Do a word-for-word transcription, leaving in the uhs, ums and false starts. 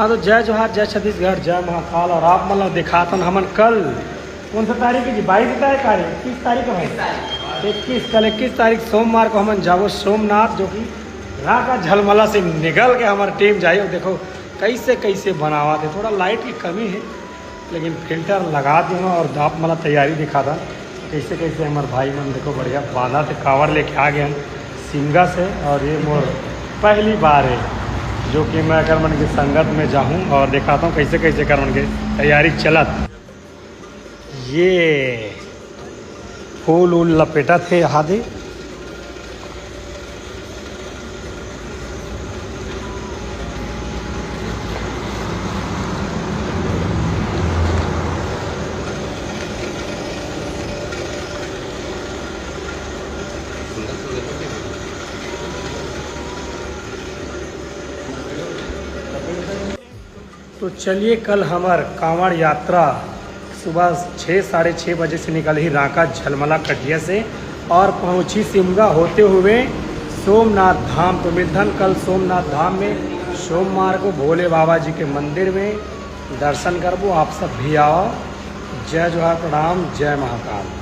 हाँ, तो जय जोहार, जय छत्तीसगढ़, जय महाकाल। और आप मन ला दिखाथन हमन कल कौन सा तारीख है जी? बाईस तारीख, तारीख इक्कीस तारीख है भाई। इक्कीस, कल इक्कीस तारीख सोमवार को हमन जाबो सोमनाथ, जो कि रांका झलमला से निकल के हमार टीम जाही। और देखो कैसे कैसे बनावत हे, थोड़ा लाइट की कमी है, लेकिन फिल्टर लगा दे हँव और आप मन ला तैयारी दिखाथन, कैसे कैसे हमार भाई मन देखो बढ़िया बांधत हे, कावर लेके आ गे हन सिमगा से। और ये मोर पहली बार है जो कि मैं एकर मन के संगत में जाहूँ और दिखाता हूँ कैसे कैसे एकर मन के तैयारी चलत। ये फूल उल लपेटत हे यहाँ दे। तो चलिए, कल हमार कांवड़ यात्रा सुबह छः, साढ़े छः बजे से निकलही रांका झलमला कटिया से और पहुँची सिमगा होते हुए सोमनाथ धाम। तो मिलथन कल सोमनाथ धाम में सोमवार को भोले बाबा जी के मंदिर में, दर्शन करबो। आप सब भी आओ। जय जोहार, प्रणाम, जय महाकाल।